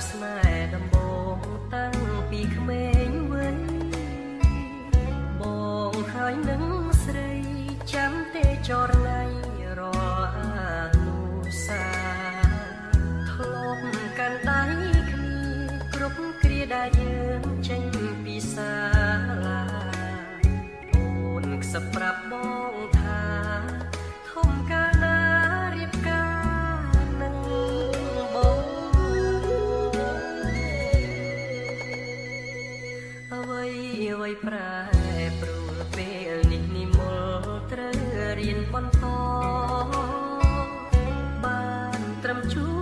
ស្នេហ៍ដំបូងតាំងពីក្មេងវ័យបងហើយនឹងស្រីចាំទេចរណៃរាល់អនុសាធ្លាប់កាន់ដៃគ្នាគ្រប់គ្រាដែលយើងចេញពីសាលាអូនខ្សឹបប្រាប់បងថាធំកាលណារៀបការនឹងបង អ្វីអ្វីប្រែប្រួលពេលនេះនិមលត្រូវរៀនបន្តបានត្រឹមជួ